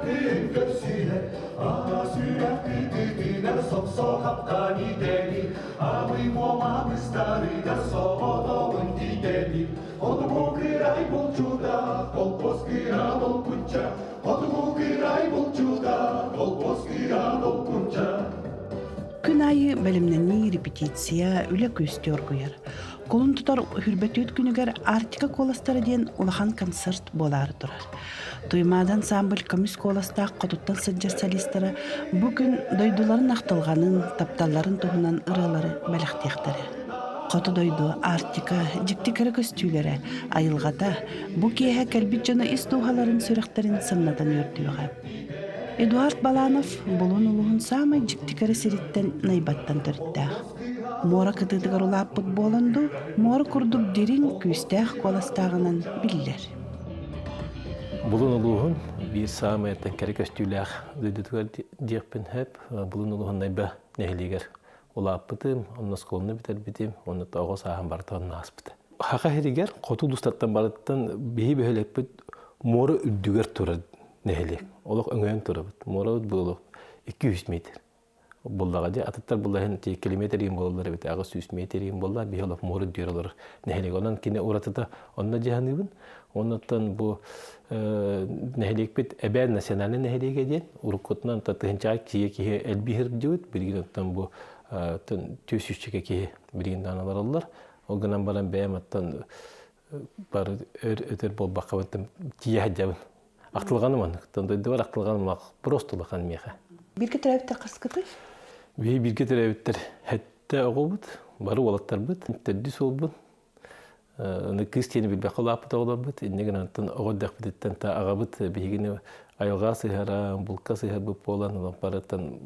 күн көрсүһэр, ана сүрэх кытытынан сопсо хаптан итэни, абый буома быстарыгар соҕотоҕун титэни, Хотугу кырай булчута, колхоз кыра долгунча, Хотугу кырай булчута, колхоз кыра долгунча. Күн аайы бэлэмнэнии, репетиция, үлэ күүстүү оргуйар. Кулун тутар Хүрбэтүүт күнүгэр Арктика куоластара диэн улахан концерт буолаары турар. Туймаада ансамбль көмүс куоластаах хотуттан сылдьар солистара бу күн дойдуларын ахтылҕанын, тапталларын туһунан ырыалары бэлэхтиэхтэрэ. Хоту дойду, Арктика дьикти кэрэ көстүүлэрэ, айылҕата бу киэһэ кэлбит дьону ис дууһаларын сүрэхтэрин сымнатан үөрдүөҕэ. Эдуард Баланов Булун улууһун саамай дьикти кэрэ сириттэн Найбаттан төрүттээх. Муора кытыытыгар улааппыт буолан дуу, муора курдук дириҥ, күүстээх куоластааҕынан биллэр. Булун улууһун биир саамай кэрэ көстүүлээх дойдутугар диэхпин сөп. Булун улууһун Найба нэһилиэгэр улааппытым, онно оскуоланы бүтэрбитим, уонна оҕо сааһым барыта онно ааспыта. Хаха сиригэр хоту улуустартан барыттан биһи бөһүөлэкпит муора үрдүгэр турар нэһилиэк. Олох өҥөйөн турабыт. Муорабыт буолуох 200 метр. Буллаҕа дьэ атыттар буллаһын километр иин буолаллар эбит 800 метр иин буолла биһи олох муора үрдүгэр олорор нэһилиэк. Онон кини уратыта онно дьаһаныыбын. Оннуттан бу нэһилиэкпит Эбээн национальнай нэһилиэгэ диэн уруккутунан тыһынчаҕа киһи киһи элбиир диэбит билигин оттон бу түс сүүсчэкэ киһи билигин даҕаны олороллор. Ол гынан баран бэйэм оттон бары өр өтөр буолбаккабын тиийэ сылдьабын. Ахтылҕаным маннык. Дойдубар ахтылҕаным просто улахан миэхэ. Бииргэ төрөөбүттэр хаскытый? Биһи бииргэ төрөөбүттэр сэттэ оҕобут, бары уолаттарбыт, төрдүс уолбун. Аны кыыс диэни билбэккэ улааппыт оҕолорбут. Инньэ гынан оҕо эрдэхпититтэн та аҕабыт биһигини айылҕаҕа сыһара, булка сыһарбыт буолан, барыттан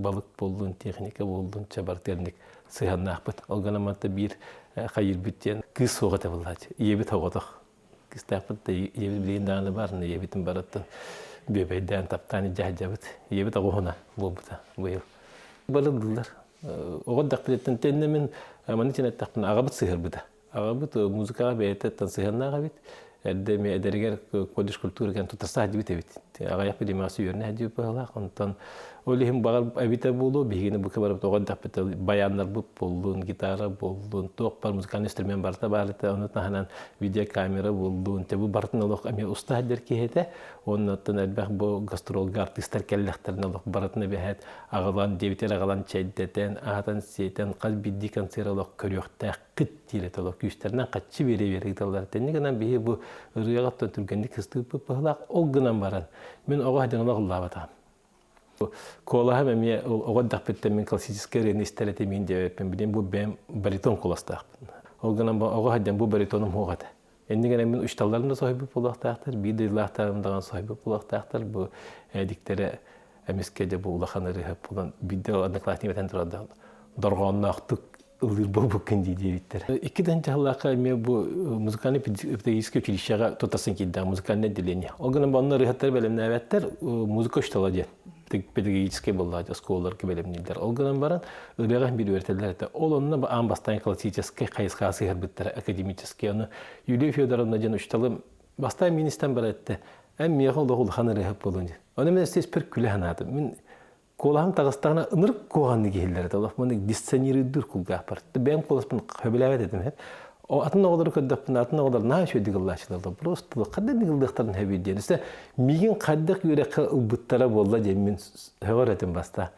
балык буоллун, техника буоллун, чэ барытыгар сыһыаннаахпыт. Ол гынан манта биир хайыырбыт диэн кыыс суох этэ буоллааччы. Ийэбит оҕотох. Кыыстаахпыт да ийэбит билигин даҕаны баар, ийэбитин барыттан бүөбэйдээн, таптаан илдьэ сылдьабыт. Ийэбит оҕуһуна буолбута быйыл. Барыллылар. Оҕо эрдэхпититтэн тэннэ мин маны тин эттэхпинэ аҕабыт сыһыарбыта. Аҕабыт музыкаҕа бэйэтэ сыһыаннаах эбит. Эрдэ эмиэ эдэригэр колледж культуры кэн тутарса сылдьыбыт эбит. Аҕыйах биримэҕэ сүйүөрнэ сылдьыбыт быһыылаах. Онтон ол иһин баҕар эбитэ буолуо, биһигини бука барыбыт оҕо эрдэхпитэ баяннарбыт буоллун, гитара буоллун, туох бар музыкальный инструмент барыта баар этэ. Ону таһынан видеокамера буоллун, те бу барытын олох эмиэ уста сылдьар киһи этэ. Оннуттан элбэх бу гастролга артыыстар кэллэхтэринэ олох барытын эбэһээт аҕалан, диэбитэр аҕалан чэйдэтэн, аһатан-сиэтэн хас биирдии концерт олох көрүөхтээххит диир этэ олох күүстэринэн хаччы биэрэ-биэрэ ыыталлар. Тэнни гынан биһи бу ырыаҕа оттон түргэнник кыстыыппыт быһылаах ол гынан баран мин оҕо сылдьан олох ыллаабатаҕым. Куолаһым эмиэ оҕо эрдэхпиттэн мин классическай ырыаны истэр этим мин диэбэппин билин бу бэйэм баритон куоластаахпын. Ол гынан оҕо сылдьан бу баритоным суох этэ. Иннигэр мин учууталларым да соһуйбут буолуохтаахтар, биир дойдулаахтарым даҕаны соһуйбут буолуохтаахтар. Бу эдиктэрэ эмискэ дьэ бу улахан ырыаһыт буолан биирдэ одноклассник этэн турар дорҕоонноохтук ыллыыр буолбуккун дии диэбиттэр. Икки тыһыынча эмиэ бу музыкальный педагогическое училищеҕа тутасын киирдээх музыкальное отделение. Ол гынан онно ырыаһыттары бэлэмнээбэттэр, музыка учуутала диэн педагогическай буоллаҕа оскуолаларга бэлэмнииллэр. Ол гынан баран ырыаҕа биир үөрэтэллэр этэ. Ол онно аан бастаан классическай хайысхаҕа сыһыарбыттара академическай. Ону Юлия Федоровна диэн учууталым бастаан мин истэн барар этте. Эн миэхэ олох улахан ырыаһыт буолуон диэн. Ону мен испэр күлэ санаатым. Мин куолаһым таҕыстаҕына ынырык куһаҕаннык иһиллэр этэ. Олох маны диссонируйдуур кулгаахпар. Бэйэм куоласпын сөбүлээбэт этим. Атын оҕолору көрдөхпүнэ, атын оҕолор наһаа үчүгэйдик ыллааччылар. Просто хайдах ыллыахтарын сөбүй диэн. Өссө миигин хайдах үөрэххэ ылбыттара буолла диэн мин сөҕөр этим баста.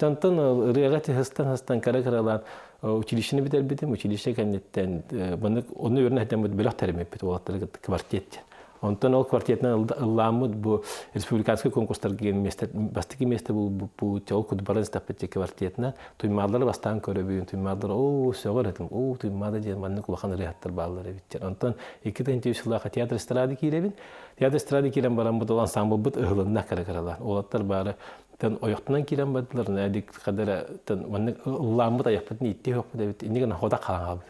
Онтон ырыаҕа хыстан-хыстан кыра-кыралаан училищены бүтэрбитим. Училище кэнниттэн маннык онно үөрэнэ сылдьаммыт бөлөх тэриммиппит уолаттары кытта квартет диэн. Онтон ол квартетынан ыллааммыт бу республиканскай конкурстарга место бастакы место булбуппут, ол курдук баран истэхпит квартетынан туймааллары бастаан көрөбүн, туймааллары оо сөҕөр этим, оо туймаада диэн маннык улахан ырыаһыттар бааллар эбиттэр. Онтон 2 сыллаахха театр эстрады киирэбин. Театр эстрады киирэн баран бу ансамблбыт ыһылынна кыра-кыралаан. Уолаттар баары тэн ойохтунан киирэн бардылар, нээдик хадара тэн маннык ыллааммыт айахпытын иитти хоппут эбит. Иннигэн хода хаалан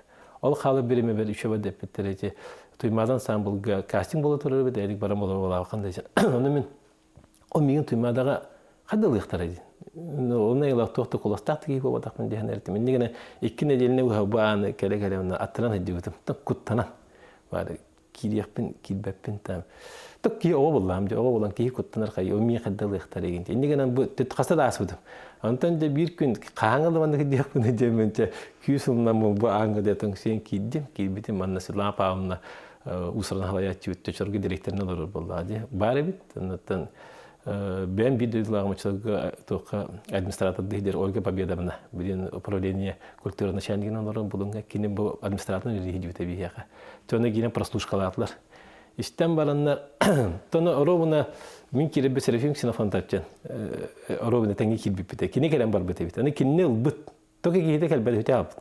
Ол хаалар биримэбэр үчүгэй дэппиттэр эти Туймаадан ансамблга кастинг буола турар эбит, эрик баран буолар дesen. Ону мин ол миигин Туймаадаҕа хадалыахтара дии. Оны ыла туох да куластаах тигии буолбатахпын диэн эртим. Иннигэнэ икки нэдиэлэни быһа бу ааны кэлэ-кэлэ аттаран сылдьыбытым. Куттанан. Бары. Киириэхпин киирбэппин там. Ток киһи оҕо буллаам дьэ оҕо булан киһи куттанар хайы ол миэхэ далыахтар эгин. Инни гынан бу хаста да ааспытым. Онтон дьэ биир күн хаһан ылыманнык диэхпин дьэ дьэ күүс ылынан бу ааҥҥа дьэ тоҥсуйан киирдим. Киирбитим манна Светлана Павловна уусуран халайааччыбыт төчөргө директорынан олорор буоллаҕа дии. Баар эбит. Оннуттан бэйэм биир дойдулааҕым оччолорго туохха администратор диһдер Ольга Победовна билин управление культура начальнигынан олорор булунга кини бу администраторын үлэлиһи биһиэхэ. Тоно киирэн прослушкалаатылар. Истэн бараннар тоно оруобуна мин киирэрбит Серафим Ксенофонтовчан оруобуна тэҥҥэ киирбиппитэ. Кини кэлэн барбыт эбит. Аны кинини ылбыт. Тока киһитэ кэлбэт үтэ аҕабыт.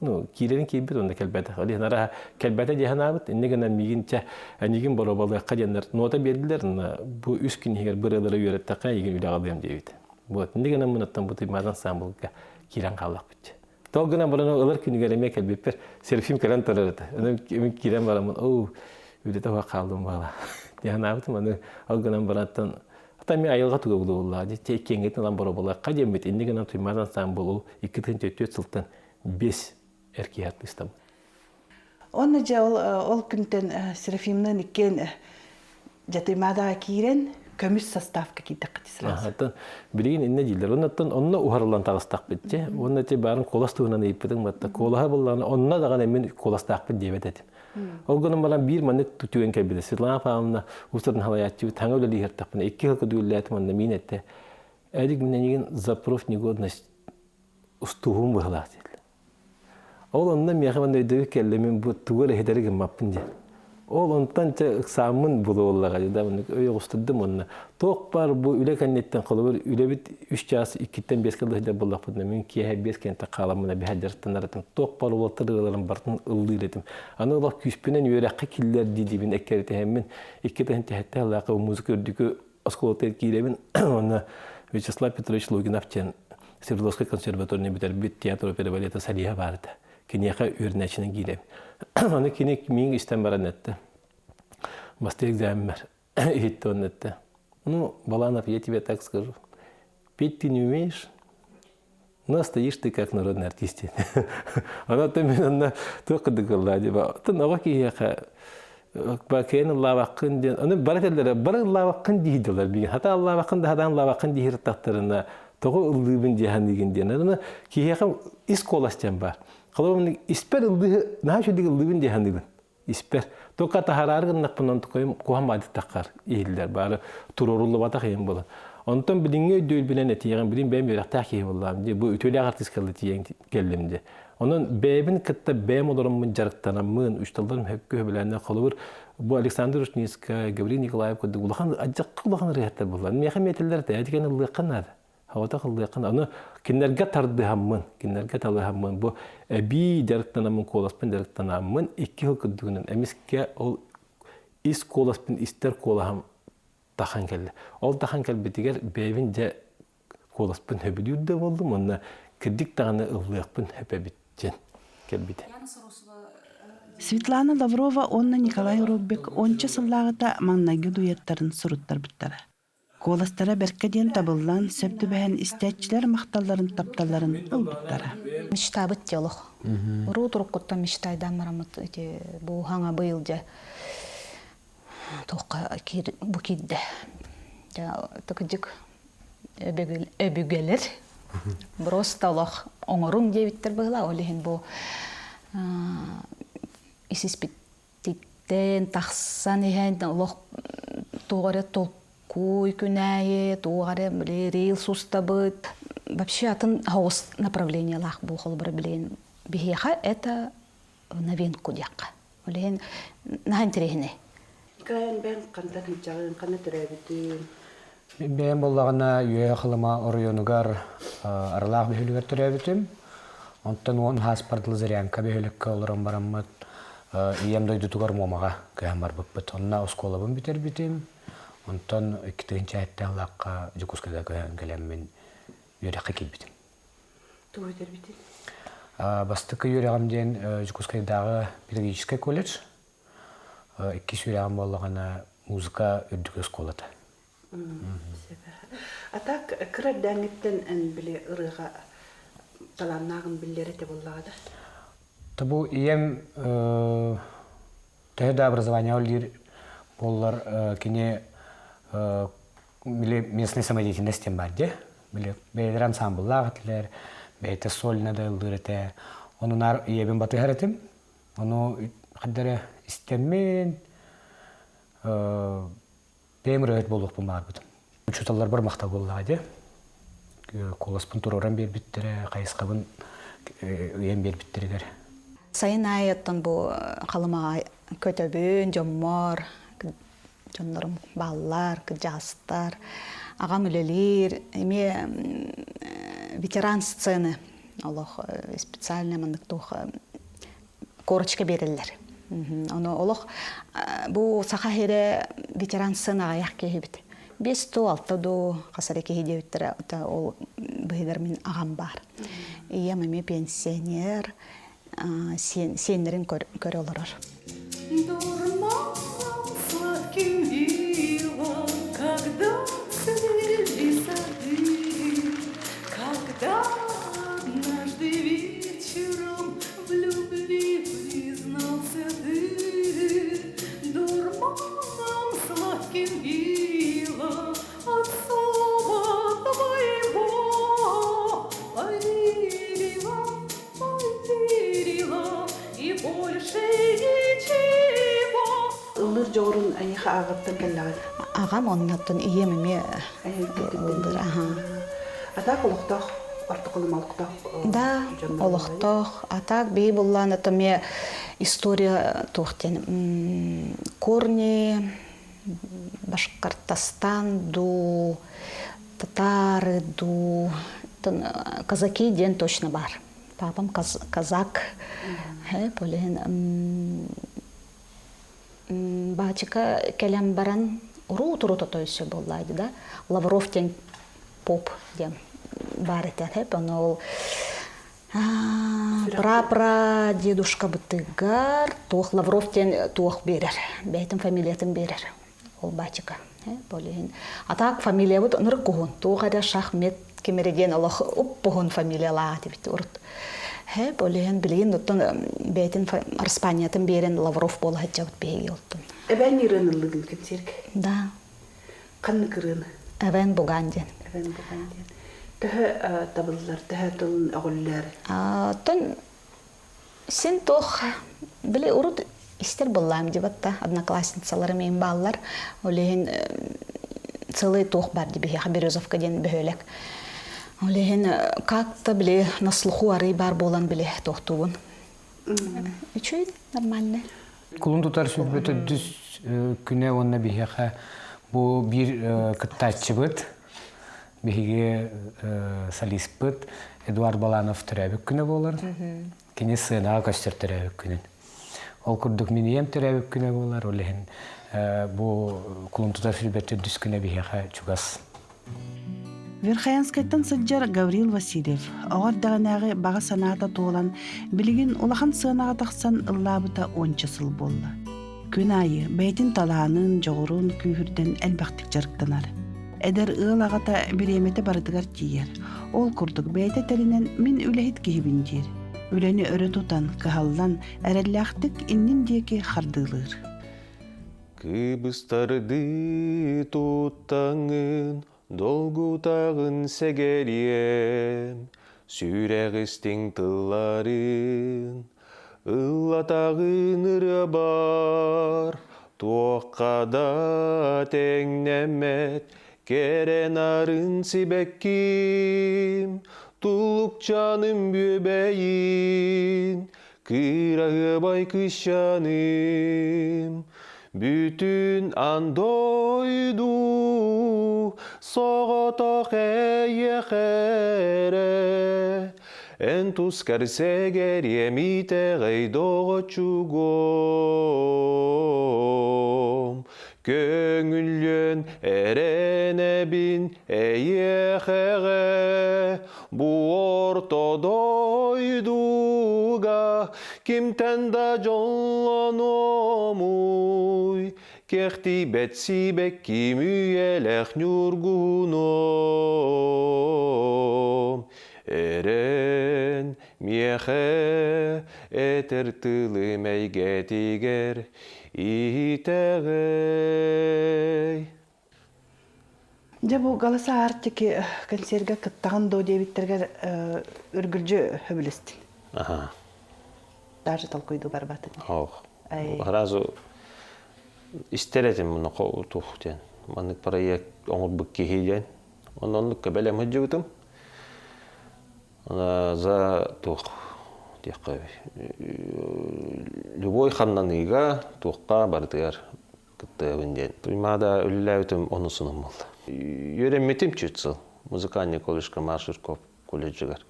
Ну, киирэрин киирбит уонна кэлбэтэх. Ол иһин араһа кэлбэтэ дии санаабыт. Инньэ гынан миигин чэ эйигин боруобалыахха диэннэр нота биэрдилэр. Бу үс күн иһигэр бырыалары үөрэттэххэ эйигин үлэҕэ ылыам диэбит. Вот. Инньэ гынан мынаттан бу Туймаада ансаамбылга киирэн хааллахпыт. Тол гынан баран ылар күнүгэр эмиэ кэлбиппэр Серафим кэлэн турар этэ. Онон мин киирэн бараммын, оо, үлэтэ суох хааллым баала. Дии санаабытым, аны ол гынан барантан Ата эмиэ айылҕа туга булууллаа дии, чэ иккиэҥҥитин ылан боруобалыахха диэммит, инньэ гынан Туймаада ансаамбыл ол 2004 сылтан биэс эр киһи артыыстаммыт. Онно дьэ ол ол күнтэн Серафимныын иккиэн дьэ Туймаадаҕа киирэн көмүс составка киирдэххит сразу. Аттан билигин иннэ дииллэр. Оннуттан онно уһарыллан таҕыстахпыт дьэ. Уонна ти баарын куолас туһунан ыйыппытыҥ батта. Куолаһа буллаҕына онно даҕаны мин куоластаахпын диэбэт этим. Ол гынан баран биир маннык түгэн кэлбитэ. Светлана Павловна устатын халайааччыбыт таҥа үлэлииһэртэхпинэ икки сыл көдүүллээтим онно миин этте. Эдик мин эйигин за профнегодность устууһум быһалаах диэтилэр. Ол онно миэхэ манна өйдөбүл кэллэ мин бу тугу эрэ иһитэри гыммаппын диэн. Ол онтон чэ ыксааммын булуоллаҕа да маннык өй оҕустурдум уонна туох баар бу үлэ кэнниттэн холобур үлэбит үс чаас иккиттэн биэскэ дылы сылдьар буоллахпытына мин киэһэ биэс кэнниттэн хааламмын эбиһэ дьарыктанар этим туох баар уолаттар ырыаларын барытын ыллыыр этим аны олох күүспүнэн үөрэххэ киллэр дии-диибин эккирэтиһэммин икки тыһыынча сэттэ сыллаахха музыка үрдүкү оскуолатыгар киирэбин уонна Вячеслав Петрович Лугинов диэн Свердловскай консерваторияны бүтэрбит театр опера балета солиһа баар этэ. Киниэхэ үөрэнээччинэн киирэбин. Аны кини миигин истэн баран эттэ. Бастакы экзаменмэр иһитти уонна эттэ. Ну, Баланов, я тебе так скажу. Петь ты не умеешь, но стоишь ты как народный артист. Она ты мен онно туох курдук ыллаа диба. Оттон оҕо киһиэхэ бакыйан ыллаабаккын диэн, аны бары этэллэрэ бары ыллаабаккын дииллэр билигин. Хата ыллаабаккын да хатаан ыллаабаккын диир тахтарына тоҕо ыллыыбын дии саныыгын диэн. Аны киһиэхэ ис куолас диэн баар. Холобур, испэр ыллыы, наһаа үчүгэй ыллыыбын дии саныыбын. Испэр. Только таһараары гыннахпын онтукайым куһан баадыттаххар иһиллэр баары туруоруллубатах иһин буолан. Онтон билиҥҥи өйдүүрбүнэн этиэҕим, билин бэйэм үөрэхтээх киһи буоллаҕым дии, бу үтүөлээх артыыскалыы тиийэн кэллим дии. Онон бэйэбин кытта бэйэм олороммун дьарыктанаммын, учууталларым сөпкө сөбүлээннэр холобур, бу Александр Ушницкай, Гаврил Николаев курдук улахан адьахха улахан ырыаһыттар буоллар. Миэхэ эмиэ этэллэр этэ, этигэн ыллыахха наада. Оҕотох ыллыаххын аны кинилэргэ тардыһаммын, кинилэргэ талыһаммын, бу эбии дьарыктанаммын, куоласпын дьарыктанаммын икки сыл курдугунан эмискэ ол ис куоласпын истэр куолаһым тахан кэллэ. Ол тахан кэлбитигэр бэйэбин дьэ куоласпын сөбүлүүр да буоллум уонна кырдьык даҕаны ыллыахпын сөп эбит диэн кэлбитэ. Светлана Лаврова уонна Николай Роббек уонча сыллааҕыта маҥнайгы дуэттарын суруттарбыттара. Куоластара бэркэ диэн табыллан, сөп түбэһэн истээччилэр махталларын тапталларын ылбыттара. Мечтабыт дии олох. Уруу туруккуттан мечтайдаан бараммыт ити бу хаҥа быйыл дьэ туохха бу киирдэ. Дьэ тыкыдьык өбүгэлэр просто олох оҥоруҥ диэбиттэр быһыылаах. Ол иһин бу исиспит Титтэн тахсан иһэн олох туох эрэ толкуй күнээйи, туох эрэ били рилс устабыт. Вообще атын соҕус направлениелаах бу холобура билигин биһиэхэ это новинку диэххэ. Ол иһин наһаа интэриэһинэй. Николай бэйэҥ хантан сылдьаҕын, ханна төрөөбүтүн? Бэйэм буоллаҕына Үөһэ Халыма оройуонугар Арылаах бөһүөлэгэр төрөөбүтүм. Онтон уон сааспар Лазарянка бөһүөлэккэ олорон бараммыт ийэм дойдутугар Муомаҕа көһөн барбыппыт. Онно оскуолабын бүтэрбитим. Онтон икки тыһыынча лаахха Дьокуускайга көһөн кэлэммин үөрэххэ киирбитим. Тугу бүтэрбитин? Бастакы үөрэҕим диэн Дьокуускайдааҕы педагогическай колледж. Иккис үөрэҕим буоллаҕына музыка үрдүкү оскуолата. А так кыра эрдээҥҥиттэн эн били ырыаҕа талааннааҕын биллэр этэ буоллаҕа да? Бу ийэм Төһө да образование үлэлиир буоллар кини били местная самодеятельность диэн баар дии. Били бэйэлэрэ ансамбллаах этилэр, бэйэтэ сольно да ыллыыр этэ. Ону наар ийэбин батыһар этим. Ону хайда эрэ истэммин, бэйэм ырыаһыт буолуохпун баҕарбытым. Учууталларбар махтал буоллаҕа дии. Куоласпын туруоран биэрбиттэрэ, хайысхабын ыйан биэрбиттэригэр. Сайын аайы оттон бу Халымаҕа көтөбүн, дьоммор, дьоннорум бааллар, кырдьаҕастар. Аҕам үлэлиир, эмиэ ветеран сцены олох специально маннык туох корочка биэрэллэр. Ону олох бу саха сирэ ветеран сцена аҕыйах киһибит. Биэс дуу, алта дуу хас эрэ киһи диэбиттэрэ ол быһыгар мин аҕам баар. Ийэм эмиэ пенсионер, сиэннэрин көрө олорор. Дурманом сладким вилом, когда цвели сады, когда однажды вечером в любви признался ты, дурманом сладким вилом от слова твоего поверила, поверила и больше ничего. Ыллыыр дьоҕурун эйиэхэ ааҕыттан кэллэҕин? Аҕам оннуттан ийэм эмиэ ыллыыр. А так олохтоох, ортокулум олохтоох Да, олохтоох. А так бии буллаан это мне история туох диэн корни Башкортостан дуу, татары дуу, казаки диэн точно бар. Папам казак. Полин баачыка кэлэн баран уруу-туру тотойсу буоллаайды да Лавров диэн поп диэн баар этэ. Ону ол пра-пра дедушка бытыгар туох Лавров диэн туох биэрэр, бэйэтин фамилиятын биэрэр ол баачыка. Полиһин. А так фамилиябыт ынырык куһун. Туох эрэ Шахмет кимири диэн олох уппуһун фамилиялаах этибит урут. Полиһин билигин оттон бэйэтин Испаниятын биэрэн Лавров буола сылдьабыт биһиги оттон. Эбээн ырыаны ыллыгын кэнсиэргэ? Да. Ханнык ырыаны? Эбээн Буган диэн. Эбээн Буган диэн. Төһө табыллар, төһө тылын өҕүллэр? Оттон син туох били урут истэр буоллаам дебатта одноклассницаларым эҥин бааллар. Ол иһин целый туох бар ди биһиэхэ Березовка диэн бөһүөлэк. Ол иһин как-то били на слуху арый бар буолан били туохтуубун. Үчүгэй, нормально. Кулун тутар сүрбэ төрдүс күнэ уонна биһиэхэ бу биир кыттааччыбыт, биһиги солиспыт Эдуард Баланов төрөөбүт күнэ буолар. Кини сыанаҕа көстөр төрөөбүт күнүн. Ол курдук мин ийэм төрөөбүт күнэ буолар, ол иһин бу кулун тутар сүрбэ төрдүс күнэ биһиэхэ чугас. Верхоянскайтан сылдьар Гаврил Васильев оҕо эрдэҕинээҕи баҕа санаата туолан, билигин улахан сыанаҕа тахсан ыллаабыта уонча сыл буолла. Күн аайы бэйэтин талаанын, дьоҕурун күүһүрдэн элбэхтик дьарыктанар. Эдэр ыал аҕата бириэмэтэ барытыгар тиийэр. Ол курдук бэйэтэ тэринэн мин үлэһит киһибин диир. Үлэни өрө тутан, кыһаллан, эрэллээхтик иннин диэки хардыылыыр. Кыбыстардыы туттаҥын, долгутаҕын сэгэриэм, сүрэҕистиҥ тылларын, ыллатаҕын ырыабар, туохха да тэҥнэммэт кэрэ нарын сибэкким, туллукчаным бүөбэйин, Кыраһыабай кыысчааным, бүтүн аан дойду соҕотох эйиэхэ эрэ эн тускар сэгэриэм итэҕэй доҕоччугуом көҥүллүөн эрэнэбин эйиэхэҕэ Бу орто дойдуга кимтэн да дьоллонуомуй, кэхтийбэт сибэкким үйэлээх ньургуһунуом. Эрэн, Миэхэ этэр тылым эйгэтигэр иитэҕэй. Дьэ бу Голоса Арктики концерга кыттаҕын дуо диэбиттэргэр үргүлдьү сөбүлэстин. Аха. Даже толкуйдуу барбатын. Ох. Сразу истэр этим муну тух диэн. Маннык проект оҥорбут киһи диэн. Онон оннукка бэлэм сылдьыбытым. За туох диэххэ любой хамнаныыга туохха барытыгар кыттыабын диэн. Туймаада үлэлээбитим онусунан буолла. Үөрэммитим чуть сыл музыкальный колледжка Марширков колледжыгар.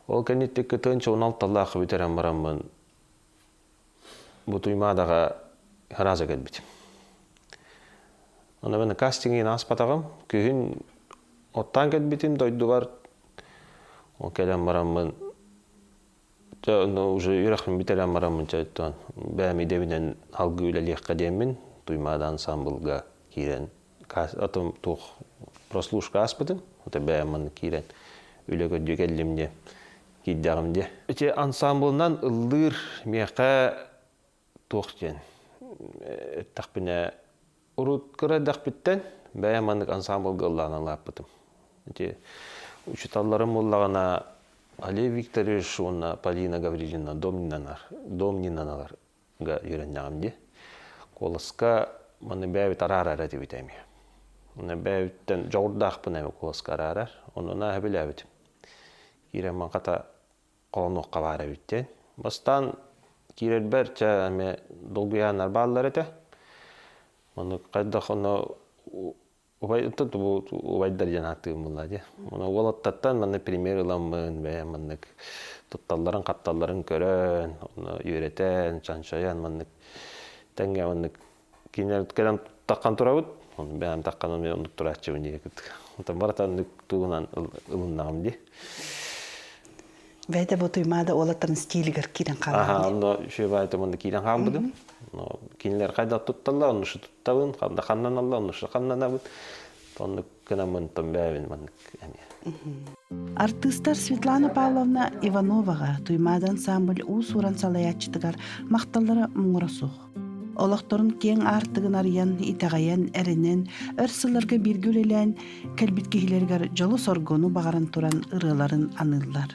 Ол кэнниттэн кытыанча 16-лаах бүтэрэн бараммын бу Туймаадаҕа сразу кэлбитим. Онно мен кастингин ааспатаҕым. Күһүн оттаан кэлбитим дойдубар. Ол кэлэн бараммын Дьэ, онно уже үөрэхпин бүтэрэн бараммын чэ оттон бэйэм идэбинэн алгыы үлэлиэххэ диэммин Туймаада ансаамбылга киирэн атым туох прослушка ааспытым. Ото бэйэм манна киирэн үлэ көрдүү кэллим диye киирдэҕим диye. Ити ансаамбылынан ыллыыр миэхэ туох диэн эттэхпинэ урут кыра эрдэхпиттэн бэйэм маннык ансаамбылга ыллаан ылааппытым. Ити учууталларым буоллаҕына Олег Викторович уонна Полина Гаврильевна Домниналарга үөрэннэҕим дии. Куоласка маны бэйэбит араарар этибит эмиэ. Уонна бэйэбиттэн дьоҕурдаахпын эмиэ куоласка араарар. Онон наһаа билээбитим. Киирэн ман хата холонуохха баар эбит диэн. Бастаан киирэрбэр чэ эмиэ долгуйааннар бааллар этэ. Ону хайдах ону убай бу убайдар диэн ааттыым буолла дии. Ону уолаттартан манна пример ыламмын бэйэм маннык тутталларын хапталларын көрөн, ону үөрэтэн, чанчайан маннык тэҥҥэ маннык кинилэр кэлэн таххан турабыт. Ону бэйэм таххан оннук турааччыбын дии кыттык. Онтон барыта оннук тугунан ылыннаҕым дии. Бэйэтэ бу Туймаада уолаттарын стилигэр киирэн хаалаҕын Аха, онно үчүгэй онно киирэн хаалбытым. Кинилэр хайдах тутталлар, онно туттабын, ханна ханнаналлар, онно ханнанабын. Оннук гынаммын тон бэйэбин маннык эмиэ. Артыыстар Светлана Павловна Ивановаҕа Туймаада ансамбль уус-уран салайааччытыгар махталлара муҥура суох. Олохторун киэҥ аартыгын арыйан, итэҕэйэн, эрэнэн, өр сылларга бииргэ үлэлээн кэлбит киһилэригэр дьолу-соргуну баҕаран туран ырыаларын аныыллар.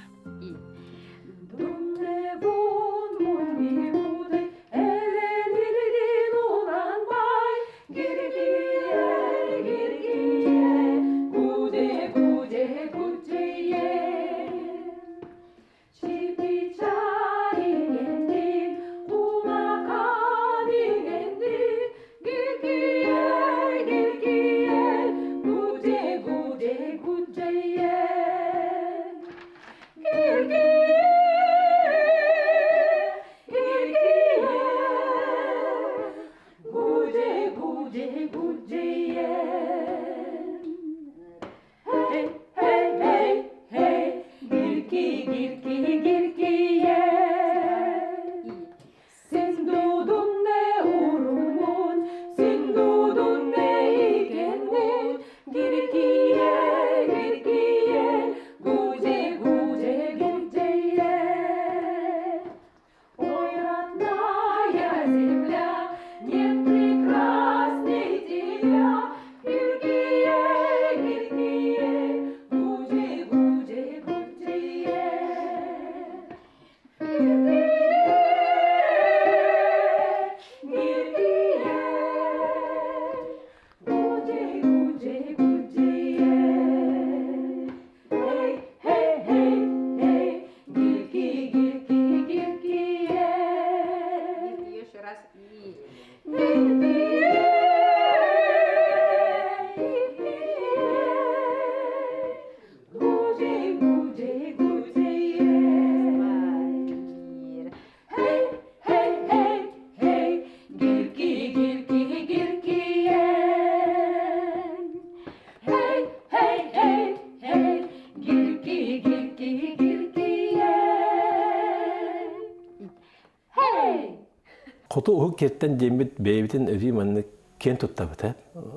Хоту уһук киэттэн диэммит бэйэбитин өрүү маннык Киэн туттабыт, э?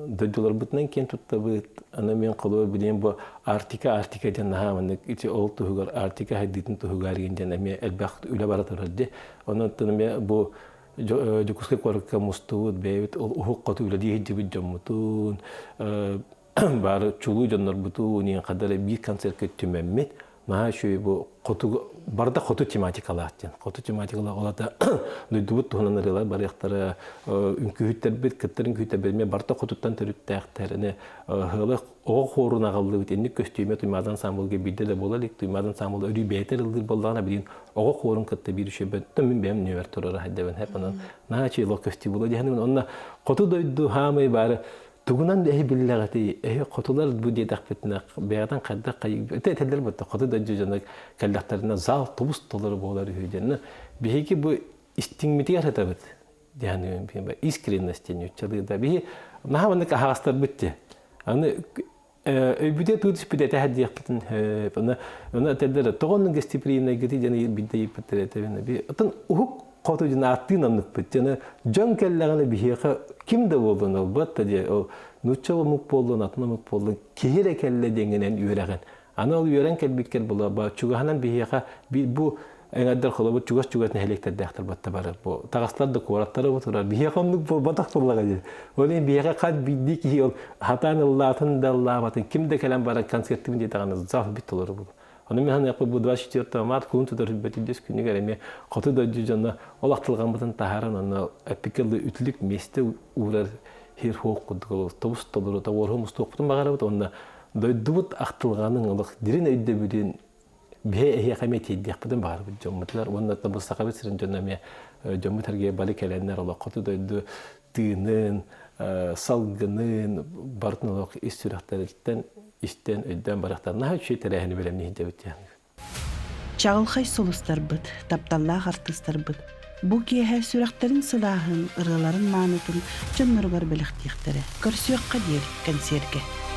Дойдуларбытынан киэн туттабыт. Аны мен холобур билиэн бу Арктика, Арктика диэн наһаа маннык ити ол туһугар Арктика хайдыытын туһугар диэн эмиэ элбэх үлэ бара турар дии. Онон эмиэ бу Дьокуускай куоракка мустубут бэйэбит ол уһук хоту үлэлии сылдьыбыт дьоммутун, бары чулуу дьоннорбутун иэн хадара биир концертка түмэммит наһаа үчүгэй бу хоту барыта хоту тематикалаах диэн хоту тематикалаах ол ата дойдубут туһунан ырыалар барыахтара үҥкүүһүттэрбит кыттар үҥкүүһүттэрбит эмиэ барыта хотуттан төрүттээхтэр ини ыһыалы оҕо хуорун аҕаллыбыт инник көстүүмэ Туймаада ансаамбылга биирдэ да буола илик Туймаада ансаамбыл өрүү бэйэтэ ыллыыр буоллаҕына билигин оҕо хуорун кытта биир үчүгэй мин бэйэм нүөмэр турара хайдабын хэп онон наһаа үчүгэй лох көстүү буолуо диэхин онно хоту дойду хаамай баары Тугунан эһи биллэҕитий, эһи хотулар бу диэтэхпитинэ бэйэҕитин хайдах хайыы этэллэр буолта хоту дойду дьоно кэллэхтэринэ зал тубус толору буолар үһү диэн. Биһиги бу истиҥмитигэр сытабыт диэн искренность диэн нууччалыы да биһи наһаа маннык аһаҕастарбыт дии. Аны өйбүтэ туу түспүт этэһэр диэхпитин оны оны этэллэр тоҕо оннук гостеприимнайгыты диэн биирдэ ыйыппыттар этэбин би отон уһук хоту дьон ааттыын оннукпут дьоно дьон кэллэҕинэ биһиэхэ ким да буоллун ылбат да диэ ол нуучча омук буоллун атын омук буоллун киһи эрэ кэллэ диэҥҥинэн үөрэҕин аны ол үөрэн кэлбиккэр була чугаһынан биһиэхэ бу эҥэрдэр холобур чугас-чугас нэһилиэктэрдээхтэр батта барар бу таҕастар да куораттара бу турар биһиэхэ оннук буолбатах буоллаҕа дии ол иһин биһиэхэ хас биирдии киһи ол хатаан ыллаатын да ыллаабатын ким да кэлэн баран концертыбын диэтэҕинэ зал бит толору буолар Ону мин саныахпыт бу 24 март кулун тутар үрбэтирдис күнүгэр эмиэ хоту дойду дьоно ол ахтылҕаммытын таһааран онно эппиккэ үтүлүк миэстэ уурар хир хуох курдук ол тобус толору тоҕуоруһу мустуохпутун баҕарабыт уонна дойдубут ахтылҕанын олох дирин өйдөбүлүн биһи эһиэхэ эмиэ тиэрдиэхпитин баҕарабыт дьоммутугар уонна бу Сахабыт сирин дьоно эмиэ дьоммут эргийэ бары кэлэннэр олох хоту дойду тыынын, салгынын барытын олох ис сүрэхтэриттэн истэн өйдөөн барахтар наһаа үчүгэй тэрээһини бэлэмниир диэбит диэн. Чаҕылхай сулустарбыт, тапталлаах артыыстарбыт бу киэһэ сүрэхтэрин сылааһын, ырыаларын маанытын дьонноругар бэлэхтиэхтэрэ. Көрсүөххэ диэри кэнсиэргэ.